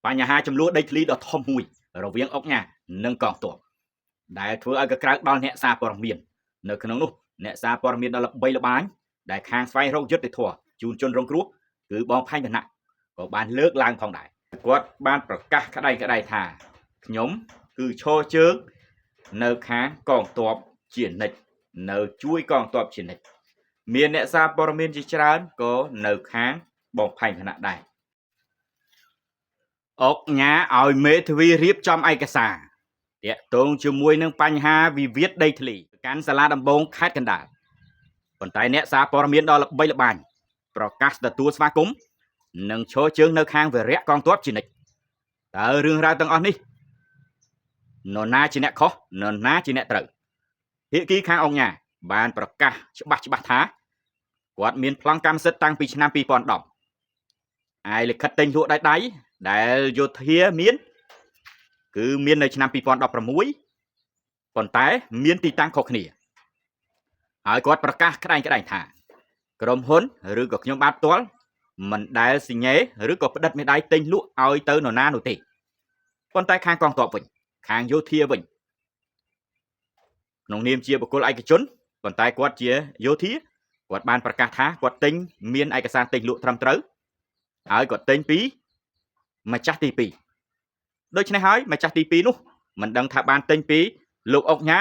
បញ្ហាចំនួនដីធ្លីដ៏ធំមួយរវាងអុកញ៉ានិងកងទ័ពដែលធ្វើឲ្យកក្រើកដល់អ្នកសារព័ត៌មាននៅក្នុងនោះអ្នកសារព័ត៌មានដ៏ល្បីល្បាញដែលខាងស្វែងរកយុត្តិធម៌ជូនជនរងគ្រោះគឺបងផែងវណ្ណៈក៏បានលើកឡើងផងដែរគាត់បានប្រកាសក្តៃក្តៃថាខ្ញុំគឺឈរជើងនៅខាងកងទ័ពជានិច្ចនៅជួយកងទ័ពជានិច្ចមានអ្នកសារព័ត៌មានជាច្រើនក៏នៅខាងបងផែងវណ្ណៈដែរ អុកញ៉ាឲ្យមេធាវីរៀបចំឯកសារតាក់ទងជាមួយនឹងបញ្ហាវិវាទដីធ្លីកាន់សាលាដំបងខេត្តកណ្ដាលប៉ុន្តែអ្នកសារព័ត៌មានដ៏ល្បីល្បាញប្រកាសទទួលស្វាគមន៍និងឈរជើងនៅខាងវរៈកងទ័ពជានិច្ចតើរឿងរ៉ាវទាំងអស់នេះនរណាជាអ្នកខុសនរណាជាអ្នកត្រូវភាគីខាងអុកញ៉ាបានប្រកាសច្បាស់ច្បាស់ថាគាត់មានប្លង់កម្មសិទ្ធិតាំងពីឆ្នាំ2010ឯលិខិតទិញលក់ដៃដៃដែលយោធាមាន គឺមាននៅឆ្នាំ2016ប៉ុន្តែមានទីតាំងខុសគ្នាហើយគាត់ប្រកាសក្តែងក្តែងថាក្រុមហ៊ុនឬក៏ខ្ញុំបាទផ្ទាល់មិនដែលស៊ីញ៉េឬក៏ផ្តិតមេដៃទិញលក់ឲ្យទៅនរណានោះទេប៉ុន្តែខាងកងទ័ពវិញខាងយោធាវិញក្នុងនាមជាបុគ្គលឯកជនប៉ុន្តែគាត់ជាយោធាគាត់បានប្រកាសថាគាត់ទិញមានឯកសារទិញលក់ត្រឹមត្រូវហើយគាត់ទិញពីម្ចាស់ទី2ដូច្នេះហើយម្ចាស់ទី2នោះមិនដឹងថាបានទិញពីលោកអុកញ៉ា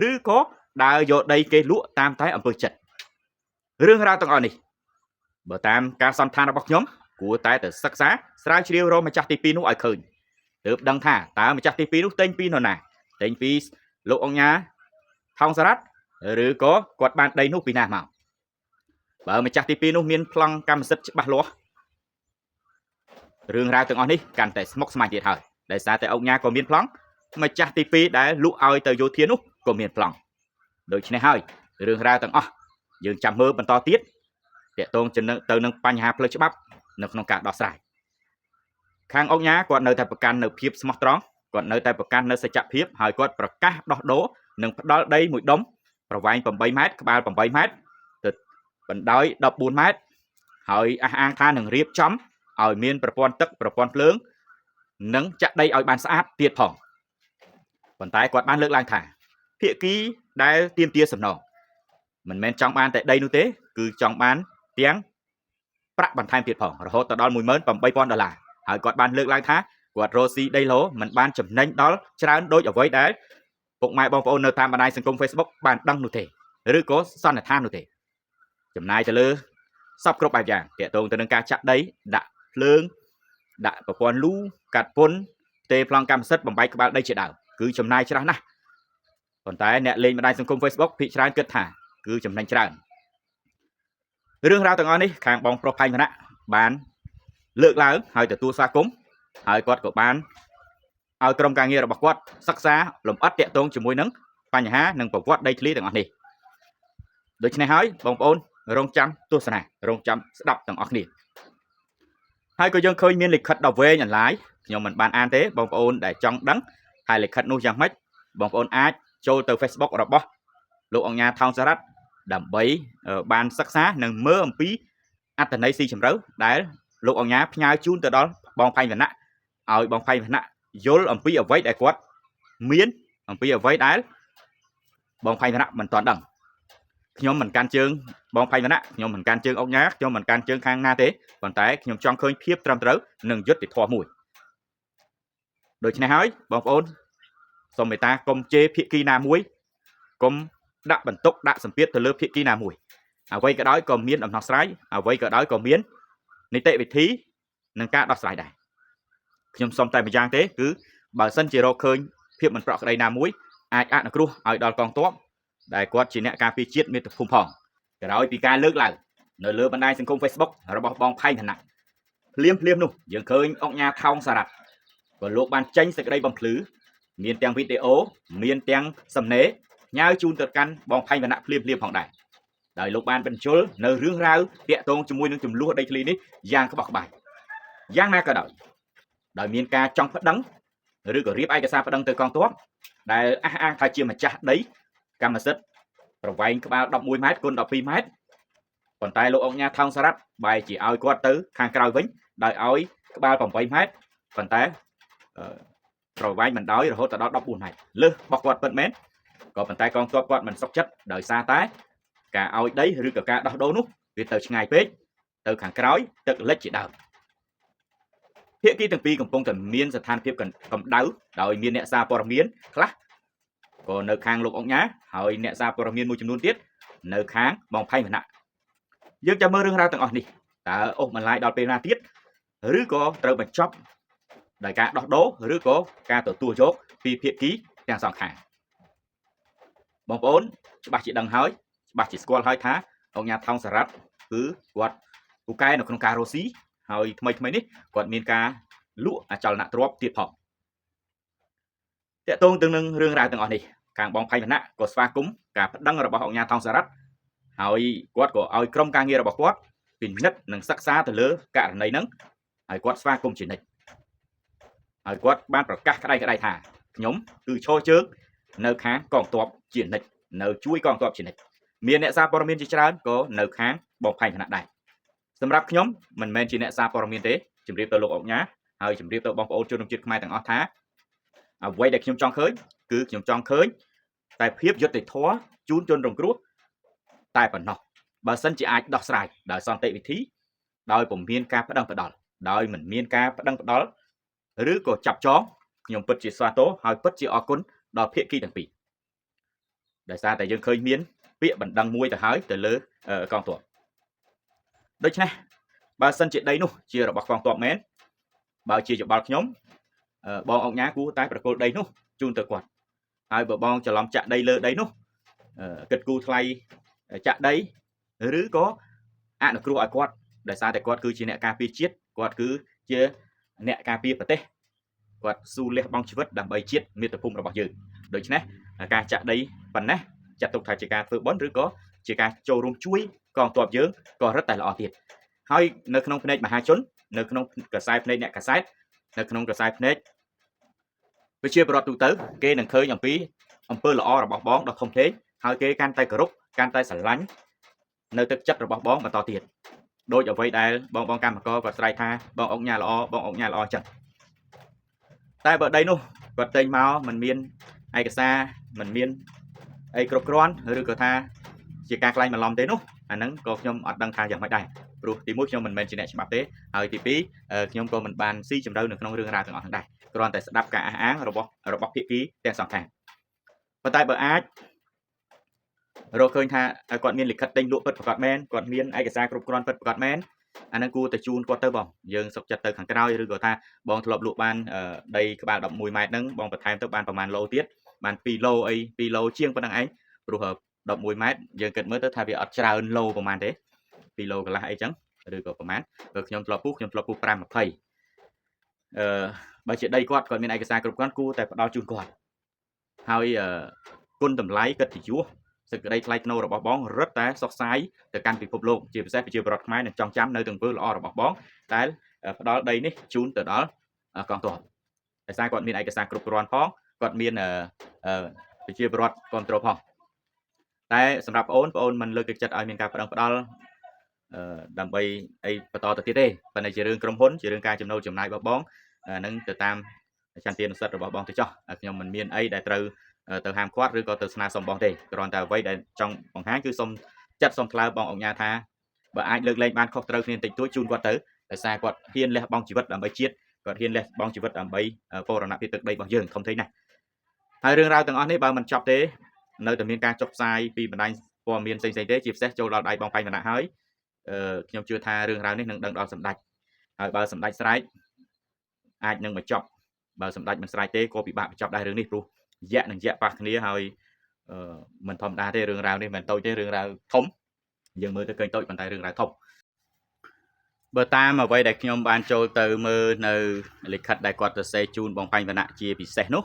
ឬក៏ដើរយកដីគេលក់តាមតែអំពើចិត្តរឿងរ៉ាវទាំងអស់នេះបើតាមការសន្និដ្ឋានរបស់ខ្ញុំគួរតែទៅសិក្សាស្រាវជ្រាវរកម្ចាស់ទី2នោះឲ្យឃើញទើបដឹងថាតើម្ចាស់ទី2នោះទិញពីនរណាទិញពីលោកអុកញ៉ាថោងសារ៉ាត់ឬក៏គាត់បានដីនោះពីណាមកបើម្ចាស់ទី2នោះមានប្លង់កម្មសិទ្ធិច្បាស់លាស់រឿងរ៉ាវទាំងអស់នេះកាន់តែស្មុគស្មាញទៀតហើយដោយសារតែអុកញ៉ាក៏មានប្លង់ម្ចាស់ទី2ដែលលក់ឲ្យទៅយោធានោះក៏មានប្លង់ដូច្នេះហើយរឿងរ៉ាវទាំងអស់យើងចាំមើលបន្តទៀតតាក់ទងចំណឹងទៅនឹងបញ្ហាផ្លូវច្បាប់នៅក្នុងការដោះស្រាយខាងអុកញ៉ាគាត់នៅតែប្រកាន់នៅភាពស្មោះត្រង់គាត់នៅតែប្រកាន់នៅសច្ចភាពហើយគាត់ប្រកាសដោះដូរនិងផ្ដល់ដីមួយដុំប្រវែង8ម៉ែត្រក្បាល8ម៉ែត្រទៅបណ្ដោយ14ម៉ែត្រហើយអះអាងថានឹងរៀបចំឲ្យមានប្រព័ន្ធទឹកប្រព័ន្ធភ្លើងនិងចាក់ដីឲ្យបានស្អាតទៀតផងប៉ុន្តែគាត់បានលើកឡើងថាភាគីដែលទាមទារសំណងមិនមែនចង់បានតែដីនោះទេគឺចង់បានទាំងប្រាក់បន្ថែមទៀតផងរហូតទៅដល់18000ដុល្លារហើយគាត់បានលើកឡើងថាគាត់រកស៊ីដីឡូមិនបានចំណេញដល់ច្រើនដូចអ្វីដែលពុកម៉ែបងប្អូននៅតាមបណ្ដាញសង្គម Facebook បានដឹងនោះទេឬក៏សន្និដ្ឋាននោះទេចំណាយទៅលើសពគ្រប់បែបយ៉ាងតាក់ទងទៅនឹងការចាក់ដីដាក់ភ្លើងដាក់ប្រព័ន្ធលូកាត់ពន្ធទេប្លង់កម្មសិទ្ធិបំបែកក្បាលដីជាដើមគឺចំណាយច្រើនណាស់ប៉ុន្តែអ្នកលេងបណ្ដាញសង្គម Facebook ភាគច្រើនគិតថាគឺចំណេញច្រើនរឿងរ៉ាវទាំងអស់នេះខាងបងប្រុសផែងវណ្ណៈបានលើកឡើងហើយទទួលស្វាគមន៍ហើយគាត់ក៏បានឲ្យក្រុមការងាររបស់គាត់សិក្សាលម្អិតតាក់ទងជាមួយនឹងបញ្ហានិងប្រវត្តិដីធ្លីទាំងអស់នេះដូច្នេះហើយបងប្អូនរងចាំទស្សនារងចាំស្ដាប់ទាំងអស់គ្នាហើយក៏យើងឃើញមានលិខិតដ៏វែងអន្លាយខ្ញុំមិនបានអានទេបងប្អូនដែលចង់ដឹងថាលិខិតនោះយ៉ាងម៉េចបងប្អូនអាចចូលទៅ Facebook របស់លោកអង្គញាថោងសារ៉ាត់ដើម្បីបានសិក្សានិងមើលអំពីអត្ថន័យស៊ីជម្រៅដែលលោកអង្គញាផ្ញើជូនទៅដល់បងផែងវណ្ណៈឲ្យបងផែងវណ្ណៈយល់អំពីអ្វីដែលគាត់មានអំពីអ្វីដែលបងផែងវណ្ណៈមិនទាន់ដឹងខ្ញុំមិនកាន់ជើងបងផែងវណ្ណៈខ្ញុំមិនកាន់ជើងអុកញ៉ាខ្ញុំមិនកាន់ជើងខាងណាទេប៉ុន្តែខ្ញុំចង់ឃើញភាពត្រឹមត្រូវនិងយុត្តិធម៌មួយដូច្នេះហើយបងប្អូនសូមមេត្តាកុំជេរភាគីណាមួយកុំដាក់បន្ទុកដាក់សម្ពាធទៅលើភាគីណាមួយអ្វីក៏ដោយក៏មានដំណោះស្រាយអ្វីក៏ដោយក៏មាននីតិវិធីនិងការដោះស្រាយដែរខ្ញុំសុំតែម្យ៉ាងទេគឺបើសិនជារកឃើញភាពមិនប្រក្រតីណាមួយអាចអនុគ្រោះឲ្យដល់កងទ័ពដែលគាត់ជាអ្នកការពារជាតិមាតុភូមិផងក្រោយពីការលើកឡើងនៅលើបណ្ដាញសង្គម Facebook របស់បងផែងឋានៈភ្លាមភ្លាមនោះយើងឃើញអុកញ៉ាថោងសារ៉ាត់ក៏លោកបានចេញសេចក្តីបំភ្លឺមានទាំងវីដេអូមានទាំងសំណេរញ៉ាវជូនទៅកាន់បងផែងវណ្ណៈភ្លាមភ្លាមផងដែរដោយលោកបានបញ្ជុលនៅរឿងរ៉ាវតាក់ទងជាមួយនឹងចំនួនដីធ្លីនេះយ៉ាងក្បោះក្បាយយ៉ាងណាក៏ដោយដោយមានការចង់ប្តឹងឬក៏រៀបឯកសារប្តឹងទៅកងទ័ពដែលអះអាងថាជាម្ចាស់ដីកម្មសិទ្ធិប្រវែងក្បាល11ម៉ែត្រគុណ12ម៉ែត្រប៉ុន្តែលោកអុកញ៉ាថោងសារ៉ាត់បែរជាឲ្យគាត់ទៅខាងក្រៅវិញដោយឲ្យក្បាល8ម៉ែត្រ ប៉ុន្តែប្រវែងមិនដោយរហូតដល់14ម៉ែត្រលើសរបស់គាត់ពិតមែនក៏ប៉ុន្តែកងទ័ពគាត់មិនសុខចិត្តដោយសារតែការឲ្យដីឬក៏ការដោះដូរនោះវាទៅឆ្ងាយពេកទៅខាងក្រោយទឹកលិចជាដើមភាគីទាំងពីរកំពុងតែមានស្ថានភាពកម្ដៅដោយមានអ្នកសារព័ត៌មានខ្លះក៏នៅខាងលោកអុកញ៉ាហើយអ្នកសារព័ត៌មានមួយចំនួនទៀតនៅខាងបងផៃមណៈយើងចាំមើលរឿងរ៉ាវទាំងអស់នេះតើអូសបន្លាយដល់ពេលណាទៀតឬក៏ត្រូវបញ្ចប់ដោយការដោះដូរឬក៏ការទទួលយកពីភាគីទាំងសងខាងបងប្អូនច្បាស់ជាដឹងហើយច្បាស់ជាស្គាល់ហើយថាអង្គញាថោងសារ៉ាត់គឺគាត់ពូកែនៅក្នុងការរស់ស៊ីហើយថ្មីថ្មីនេះគាត់មានការលក់អចលនទ្រព្យទៀតផងតកតងទៅនឹងរឿងរ៉ាវទាំងអស់នេះខាងបងផៃមណៈក៏ស្វាគមន៍ការប្តឹងរបស់អង្គញាថោងសារ៉ាត់ហើយគាត់ក៏ឲ្យក្រុមការងាររបស់គាត់ពិនិត្យនិងសិក្សាទៅលើករណីហ្នឹងហើយគាត់ស្វាគមន៍ជានិច្ចហើយគាត់បានប្រកាសក្តៅក្តៅថាខ្ញុំគឺឈរជើងនៅខាងកងទ័ពជានិច្ចនៅជួយកងទ័ពជានិច្ចមានអ្នកសារព័ត៌មានជាច្រើនក៏នៅខាងបងផៃមណៈដែរសម្រាប់ខ្ញុំមិនមែនជាអ្នកសារព័ត៌មានទេជម្រាបទៅលោកអុកញ៉ាហើយជម្រាបទៅបងប្អូនជនរួមជាតិខ្មែរទាំងអស់ថាអ្វីដែលខ្ញុំចង់ឃើញគឺខ្ញុំចង់ឃើញតែភាពយុត្តិធម៌ជូនជនរងគ្រោះតែប៉ុណ្ណោះបើសិនជាអាចដោះស្រាយដោយសន្តិវិធីដោយពុំមានការប្តឹងផ្តល់ដោយមិនមានការប្តឹងផ្តល់ឬក៏ចាប់ចងខ្ញុំពិតជាស្វាគមន៍ហើយពិតជាអរគុណដល់ភាគីទាំងពីរដោយសារតែយើងឃើញមានពាក្យបណ្ដឹងមួយទៅហើយទៅលើកងទ័ពដូច្នេះបើសិនជាដីនោះជារបស់កងទ័ពមែនបើជាយោបល់ខ្ញុំបងអុកញ៉ាគួរតែប្រគល់ដីនោះជូនទៅគាត់ហើយបើបងច្រឡំចាក់ដីលើដីនោះគិតគូរថ្លៃចាក់ដីឬក៏អនុគ្រោះឲ្យគាត់ដោយសារតែគាត់គឺជាអ្នកការពារជាតិគាត់គឺជាអ្នកការពារប្រទេសគាត់ស៊ូលះបង់ជីវិតដើម្បីជាតិមាតុភូមិរបស់យើងដូច្នេះការចាក់ដីប៉ុណ្ណេះចាត់ទុកថាជាការធ្វើបុណ្យឬក៏ជាការចូលរួមជួយកងទ័ពយើងក៏រឹតតែល្អទៀតហើយនៅក្នុងភ្នែកមហាជននៅក្នុងក្រសែភ្នែកអ្នកកាសែតនៅក្នុងក្រសែភ្នែកប្រជាពលរដ្ឋទូទៅគេនឹងឃើញអំពីអំពើល្អរបស់បងដ៏ធំធេងហើយគេកាន់តែគោរពកាន់តែស្រឡាញ់នៅទឹកចិត្តរបស់បងបន្តទៀតដោយអ្វីដែលបងបងកម្មករគាត់ស្រែកថាបងអុកញ៉ាល្អបងអុកញ៉ាល្អចឹងតែបើដីនោះគាត់ទិញមកមិនមានឯកសារមិនមានអីគ្រប់គ្រាន់ឬក៏ថាជាការក្លែងបន្លំទេនោះអាហ្នឹងក៏ខ្ញុំអត់ដឹងថាយ៉ាងម៉េចដែរព្រោះទីមួយខ្ញុំមិនមែនជាអ្នកច្បាប់ទេហើយទីពីរខ្ញុំក៏មិនបានស៊ីជម្រៅនៅក្នុងរឿងរ៉ាវទាំងអស់ហ្នឹងដែរគ្រាន់តែស្ដាប់ការអះអាងរបស់ភាគីទាំងសងខាងប៉ុន្តែបើអាចរកឃើញថាគាត់មានលិខិតទិញលក់ពិតប្រាកដមែនគាត់មានឯកសារគ្រប់គ្រាន់ពិតប្រាកដមែនអាហ្នឹងគួរតែជូនគាត់ទៅបងយើងសុខចិត្តទៅខាងក្រោយឬក៏ថាបងធ្លាប់លក់បានដីក្បាល11ម៉ែត្រហ្នឹងបងបន្ថែមទៅបានប្រហែលឡូទៀតបាន2ឡូអី2ឡូជាងប៉ុណ្ណឹងឯងព្រោះ11ម៉ែត្រយើងគិតមើលទៅថាវាអត់ច្រើនឡូប្រហែលទេ2ឡូកន្លះអីចឹងឬក៏ប្រហែលបើខ្ញុំធ្លាប់ពុះខ្ញុំធ្លាប់ពុះ5 20អឺបើជាដីគាត់គាត់មានឯកសារគ្រប់គ្រាន់គួរតែផ្ដល់ជូនគាត់ហើយគុណតម្លៃកិត្តិយសសេចក្តីថ្លៃថ្នូររបស់បងរឹតតែសុខសាយទៅកាន់ពិភពលោកជាពិសេសប្រជាពលរដ្ឋខ្មែរនឹងចងចាំនៅទង្វើល្អរបស់បងដែលផ្ដល់ដីនេះជូនទៅដល់កងទ័ពដោយសារគាត់មានឯកសារគ្រប់គ្រាន់ផងគាត់មានប្រជាពលរដ្ឋគ្រប់គ្រងផងតែសម្រាប់បងប្អូនមិនលើកទឹកចិត្តឲ្យមានការប្តឹងផ្តល់ដើម្បីអីបន្តទៅទៀតទេប៉ុន្តែជារឿងក្រុមហ៊ុនជារឿងការចំណូលចំណាយរបស់បងនឹងទៅតាមចន្ទានុសិទ្ធិរបស់បងទៅចោះខ្ញុំមិនមានអីដែលត្រូវទៅហាមឃាត់ឬក៏ទៅស្នើសុំបងទេគ្រាន់តែអ្វីដែលចង់បង្ហាញគឺសុំចិត្តសុំថ្លើបងអង្គញាថាបើអាចលើកលែងបានខុសត្រូវគ្នាតិចតួចជូនគាត់ទៅដោយសារគាត់ហ៊ានលះបង់ជីវិតដើម្បីជាតិគាត់ហ៊ានលះបង់ជីវិតដើម្បីបូរណភាពទឹកដីរបស់យើងធំធេងណាស់ហើយរឿងរ៉ាវទាំងអស់នេះបើមិនចប់ទេនៅតែមានការចុះផ្សាយពីបណ្ដាញព័ត៌មានផ្សេងៗទេជាពិសេសចូលដល់ដៃបងផៃមណៈហើយខ្ញុំជឿថារឿងរ៉ាវនេះនឹងដឹងដល់សម្ដេចហើយបើសម្ដេចស្រែកអាចនឹងបញ្ចប់បើសម្ដេចមិនស្រែកទេក៏ពិបាកបញ្ចប់ដែររឿងនេះព្រោះយៈនិងយៈប៉ះគ្នាហើយមិនធម្មតាទេរឿងរ៉ាវនេះមិនតូចទេរឿងរ៉ាវធំយើងមើលទៅឃើញតូចប៉ុន្តែរឿងរ៉ាវធំបើតាមអ្វីដែលខ្ញុំបានចូលទៅមើលនៅលិខិតដែលគាត់សរសេរជូនបងផាញ់វណ្ណៈជាពិសេសនោះ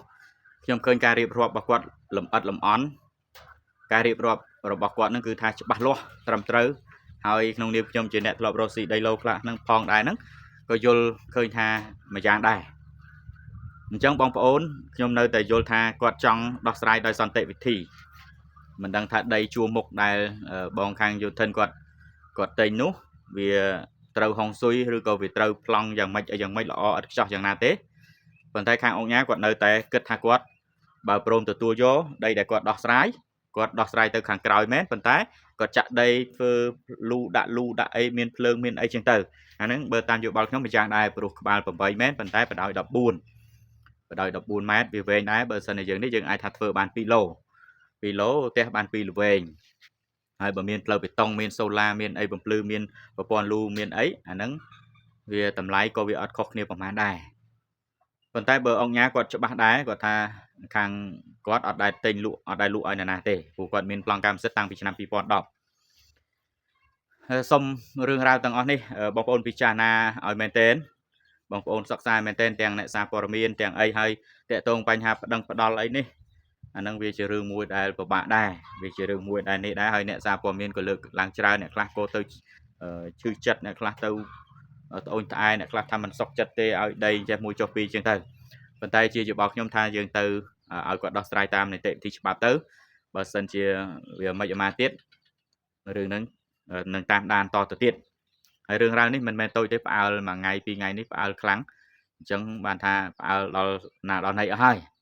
ខ្ញុំឃើញការរៀបរាប់របស់គាត់លម្អិតលម្អន់ការរៀបរាប់របស់គាត់នឹងគឺថាច្បាស់លាស់ត្រឹមត្រូវហើយក្នុងនាមខ្ញុំជាអ្នកធ្លាប់រកស៊ីដីឡូខ្លះនឹងផងដែរហ្នឹងក៏យល់ឃើញថាមួយយ៉ាងដែរអញ្ចឹងបងប្អូនខ្ញុំនៅតែយល់ថាគាត់ចង់ដោះស្រាយដោយសន្តិវិធីមិនដឹងថាដីជួរមុខដែលបងខាងយោធិនគាត់ទិញនោះវា ត្រូវហុងស៊ុយឬក៏វាត្រូវប្លង់យ៉ាងម៉េចអីយ៉ាងម៉េចល្អឥតខ្ចោះយ៉ាងណាទេប៉ុន្តែខាងអង្គការគាត់នៅតែគិតថាគាត់បើព្រមទទួលយកដីដែលគាត់ដោះស្រាយគាត់ដោះស្រាយទៅខាងក្រោយមែនប៉ុន្តែគាត់ចាក់ដីធ្វើលូដាក់លូដាក់អីមានភ្លើងមានអីចឹងទៅអាហ្នឹងបើតាមយោបល់ខ្ញុំម្យ៉ាងដែរព្រោះក្បាល8មែនប៉ុន្តែបដោយ14បដោយ14ម៉ែត្រវាវែងដែរបើសិនជាយើងនេះយើងអាចថាធ្វើបាន2ឡូ2ឡូផ្ទះបាន2ល្វែងហើយបើមានផ្លូវបេតុងមានសូឡាមានអីបំភ្លឺមានប្រព័ន្ធលូមានអីអាហ្នឹងវាតម្លៃក៏វាអត់ខុសគ្នាប្រហែលដែរប៉ុន្តែបើអង្គញាគាត់ច្បាស់ដែរគាត់ថាខាងគាត់អត់ដែលទិញលក់អត់ដែលលក់ឲ្យនរណាទេព្រោះគាត់មានប្លង់កម្មសិទ្ធិតាំងពីឆ្នាំ2010សូមរឿងរ៉ាវទាំងអស់នេះបងប្អូនពិចារណាឲ្យមែនទែនបងប្អូនសិក្សាមែនទែនទាំងអ្នកសារព័ត៌មានទាំងអីហើយតកតងបញ្ហាប្តឹងផ្ដាល់អីនេះអានឹងវាជារឿងមួយដែលពិបាកដែរវាជារឿងមួយដែលនេះដែរហើយអ្នកសារព័ត៌មានក៏លើកឡើងច្រើនអ្នកខ្លះក៏ទៅឈឺចិត្តអ្នកខ្លះទៅត្អូញត្អែអ្នកខ្លះថាមិនសុខចិត្តទេឲ្យដីចេះមួយចុះពីរជាងទៅប៉ុន្តែជាយោបល់ខ្ញុំថាយើងទៅឲ្យគាត់ដោះស្រាយតាមនីតិវិធីច្បាប់ទៅបើសិនជាវាមិនអាមាទៀតរឿងហ្នឹងនឹងតាមដានតទៅទៀតហើយរឿងរ៉ាវនេះមិនមែនតូចទេផ្អើលមួយថ្ងៃពីរថ្ងៃនេះផ្អើលខ្លាំងអញ្ចឹងបានថាផ្អើលដល់ណាដល់ណីអស់ហើយ។